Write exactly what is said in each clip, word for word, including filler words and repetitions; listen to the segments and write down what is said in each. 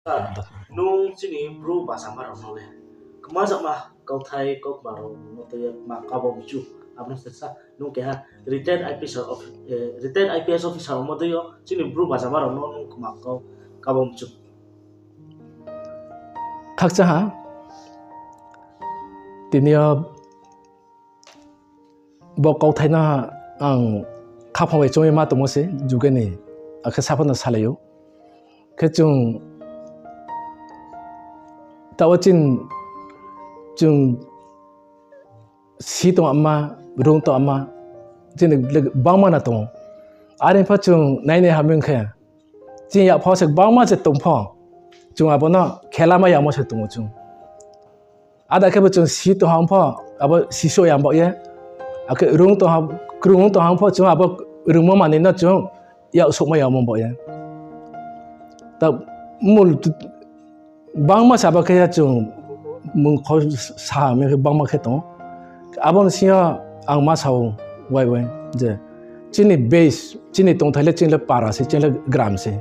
Nung chini Bru bachama rao no le kma jakma kauthai kaukma rao no tei ye kma kabo mchu, abo no se sa. Nung keha retired I P S of-, eh, retired I P S officer ongmo dei yo chini Bru bachama rao no nung kma kau kabo mchu. Khakchang ha, tini yo bo kauthai no ang khaphang bai choung ye ma tongmo se, juge ni, akhe saphano salai ou. Khe chung taoh wo chini, chung si tongma, rung tongma, chini le gbangma no tong ou. Are pho chung nainai ha ming khe, chini yak pho se gbangma se tong pho, chung abo no khela mai yamo se tong ou chung. Ada khe bo chung si tong ha pho, abo siso ya baoh ye. Akhe rung tong ha, krung tong ha pho chung abo rungmo manoi no chung yak souhmai yamo baoh ye. Ta mul gbangma se abo khe ya chung mung kho sa ha ming khe gbangma khe tong ou. Abo ni sing yo ang ma sa ou wai wai je chini base, chini tongthai le chini le para se, chini le gram se.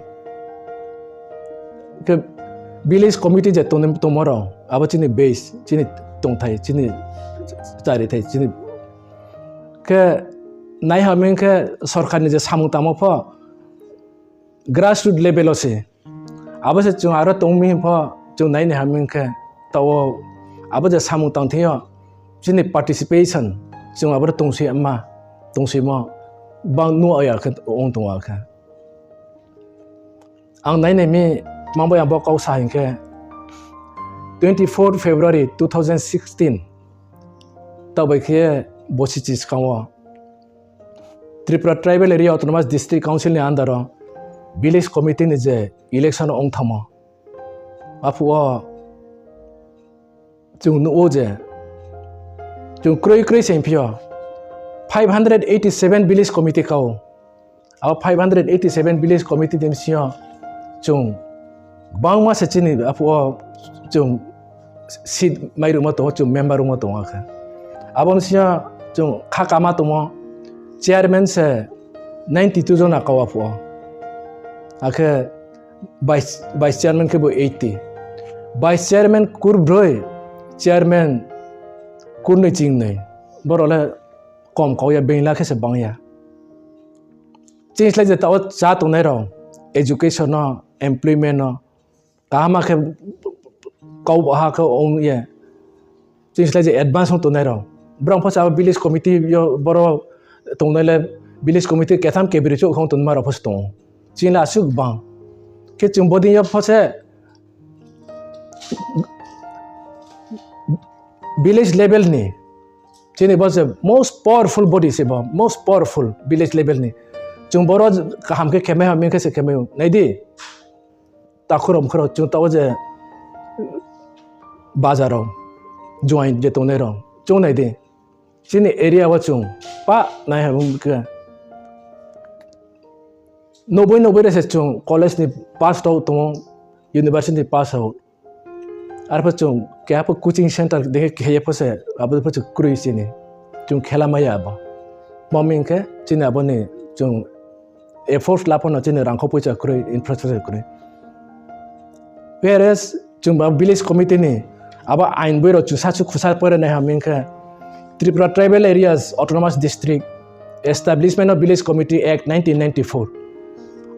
Khe village committee je tong, tongmo rao, abo chini base, chini tongthai, chini charithai, chini. Khe nai ha ming khe sorkar ni je samung tangmo pho grassroot level wo se. Abo se chung aro tong mi hing pho chung nainai ha ming khe, taoh wo abo je samung tang thing yo chini participation, chung abo tongsi ma, tongsi mo, bang nuh ya khe ong tong ya khe. Ang nainai mi, tma bai ang bo kau sa hing khe, twenty four February two thousand sixteen, taoh bai khe bosi chi skang wo Tripura Tribal Area Autonomous District Council ni under wo village committee ni je election ong thangmo, aphuh wo chung nuh ou je, chung kroi kroi se hing phi yo, five hundred eighty seven village committee kau. Abo five hundred eighty seven village committee ni bsing yo chung gbangma se chini aphuh wo chung seat mai rungmo tong ou, chung member rungmo tong ou khe. Abo ni bsing yo chung kha kama tongmo chairman se ninety two jona kau aphuh wo. Akhe vice, vice chairman khe bo eighty. Vice chairman kurbroi, chairman kurnoi chingnoi. Boro le kom kau ya, being la khe se bang ya. Chini slái je taoh wo chá tongnai rao, education no, employment no, kaham khe kau ha khe ong ye. Chini slái je advance ong tongnai rao. Brao pho se abo village committee yo boro tongnai le village committee ketham kebri chouh khong tongma rao pho se tong ou. Chini le asuh bang. Khe chung bodei yo pho se village level ni, chini bo se most powerful body se bo, most powerful village level ni. Chung boro kaham khe khemai ha ming khe se khemai ou. Nai di, takhu rao mkhu rao chung taoh wo je bazar rao, join je tongnai rao, chung nai di. Chini area wo chung pah nai ha ming khe, noboi noboi re se chung college ni pass out tong ou, university ni pass out. Arphuh chung keha pho coaching centre dei khe khe ye pho se, abo pho chung kroi chini. Chung khela mai ya abo. Tma hing khe chini abo ni chung effort la pho no chini rangkho poicha kroi, infrastructure kroi. Whereas chung ba village committee ni abo ain boi rao chung sasu khusa pore nai ha ming khe, Tripura Tribal Areas Autonomous District Establishment of Village Committee Act nineteen ninety-four.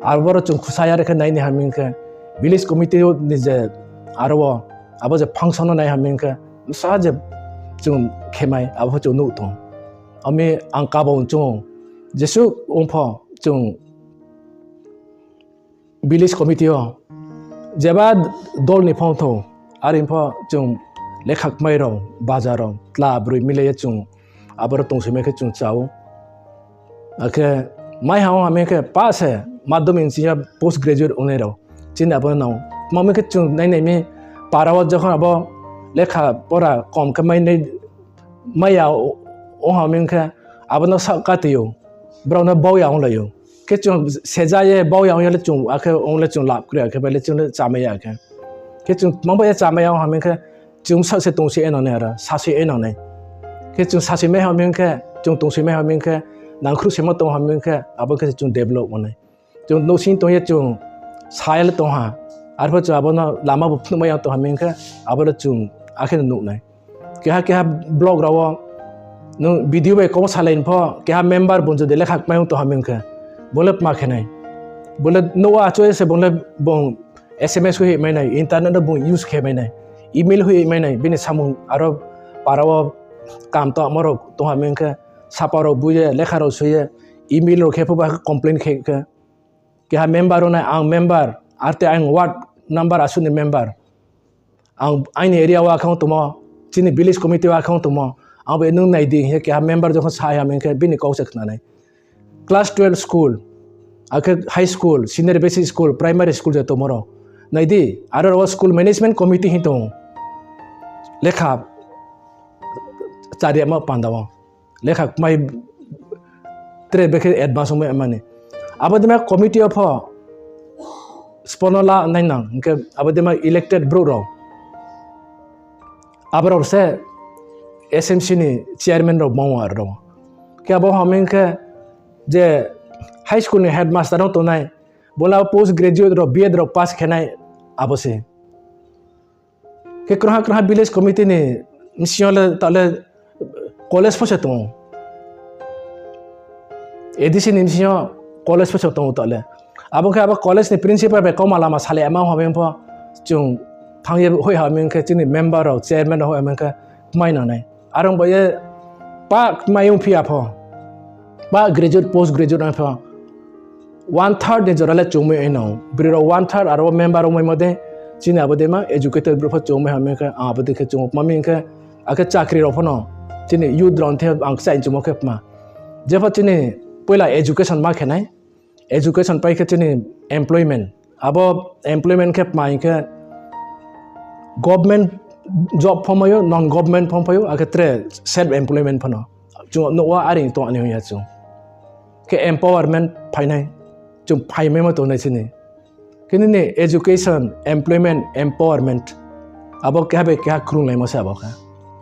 Abo ro chung khusa ya re khe nai ni ha ming khe, village committee ni je aro wo, abo je function no nai ha ming khe, sa je chung khemai, abo pho chung nuh tong. Ami ang kabo chung, jesuh ong pho chung village committee yo, jeba dol ni phong thou, are pho chung lekha kmai rao, bazar rao, tla broi mile ye chung, abo ro tongsoimai khe chung chá ou. Akhe mai ha ong ha ming khe pa se madhyamik ni sing ya post graduate ongnai rao. Chini abo no nang. Tma hing khe chung nai nai mi para wo jokhon abo lekha pora kom khe mai nai, mai ya ong ha ming khe abo no saoh kati ou. Brao no bau ya onglai ou. Khe chung seja ye bau ya ong ya le chung, akhe ong le chung lab kri ya khe bai le chung le chámai ya khe. Khe chung tma bai ye chámai ya ong ha ming khe chung saoh se tongsi ye nang nai aro, sasi ye nang nai. Khe chung sasi mai ha ming khe, chung tongsi mai ha ming khe, nangkhruh simo tong ha ming khe, abo khe se chung develop ong nai. Chung nouhsing tong ye chung sa ya le tong ha, Arphuh chung abo no lama bo phnuhmai ya tong ha ming khe, abo le chung akhe no nuh nai. Keha keha block rao wo nung B D O bai kau salai ni pho, keha member bung jodi lekha kmai ong tong ha ming khe, bung le kma khe nai. Bung le nouh wo achouh ye se bung le bung S M S hoih mai nai, internet no bung use khe mai nai, email hoih mai nai, bini samung aro para wo kam tongmo rao tong ha ming khe, sapa rao bui ye, lekha rao soi ye, email rao khe pho ba complain khe khe. Keha member ong nai, ang member, arte ang ward number asuh ni member. Ang aini area wo akhe ong tongmo, chini village committee wo akhe ong tongmo, ang bai nung nai di hing ye keha member jokhon sa ya ming khe bini kau se khna nai. Class twelve school, akhe high school, senior basic school, primary school je tongmo rao, nai di, aro rao wo school management committee hing tong ou. Lekha chari yama panda wo lekha kmai tre bekhe advance ongmai mani. Abo dei ma committee wo pho spo no la nai nang, hing khe abo dei ma elected brouh rao, abo rao se S M C ni chairman rao bangma rao. Khe abo ha ming khe je high school ni headmaster ong tongnai, bo le post graduate rao, B Ed rao pass khe nai, abo se. Khe krungha krungha village committee ni bsing yo le taoh le college pho se tong ou. A D C ni bsing yo college pho se tong ou taoh le. Abo khe abo college ni principal bai kauma lama salai yama ha ming pho, chung thanng ye hoih ha ming khe chini member rao, chairman rao hoih ha ming khe kmai nang nai. Are ong bai ye pa kmai ong phi ya pho, pa graduate, post graduate ong pho, one third ni jora le chungmai nang. Broi rao one third aro member ongmaimo dei, chini abo dei ma educated brouh pho chungmai ha ming khe, ang abo dei khe chung ou, kma ming khe, akhe chakri rao pho no, chini youth rao ni thing ang kchaih chungmo khe kma. Jepho chini poila education ma khe nai, education pai khe chini employment. Abo employment khe kma hing khe, government job pho mai ou, non government pho mai ou, akhe tre self employment pho no. Chung nuh wo are tong ni hing ya chung. Khe empowerment phai nai, chung phaimaimo tong nai chini. Khe nini education, employment, empowerment, abo keha bai keha krunglaimo se abo khe.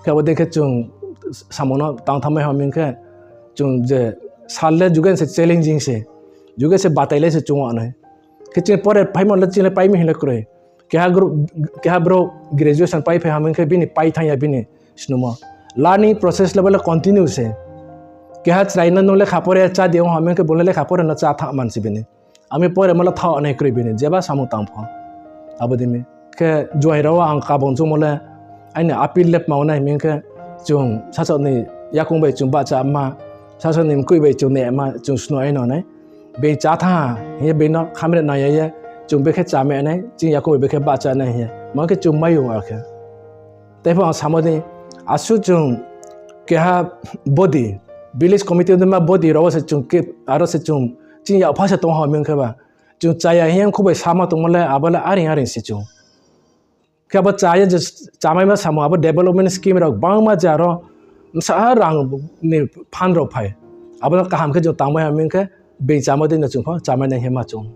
Khe abo dei khe chung samung no tang thanngmai ha ming khe, chung je sal le juge se challenging se, juge se batai le se chung ou nai. Khe chini pore phaimo le chini le pai mi hing le kroi. Keha brouh graduation pai phai ha ming khe bini pai thanng ya bini snungmo. Learning process le bo le continue se. Keha chrai no nung lekha pore chá di ong ha ming khe bung le lekha pore no chá thanng man se bini. Ami pore mo le thaoh nai kroi bini, jeba samung tang pho. Abo dei mi. Khe juai rao ang kabung chungmo le, aini appeal le kma nai hing khe, chung sasaoh ni yakoung bai chung bahcha ma, sasaoh ni mkoih bai chung nehma, chung snu ai no nai. Being chá thanng ha hing ye being no khamre nai ya ye, chung bekhe chámai nai, chini yakoung bai bekhe bahcha nai hing ye. Ma khe chung mai ou akhe. Tei pho ang samo dei, asuh chung keha body, village committee dei ma body rao wo se chung, aro se chung, chini yak pha se tong ha ming khe ba. Chung chaya hing ye mkhu bai sama tongmo le, abo le areing areing se chung. Khe abo chá ye je chámaima samung, abo development scheme rao gbangma je aro bsa rang ni fund rao phai. Abo no kaham khe chung tangmai ha ming khe, being chámo dei no chung pho chámai nai hing ye ma chung.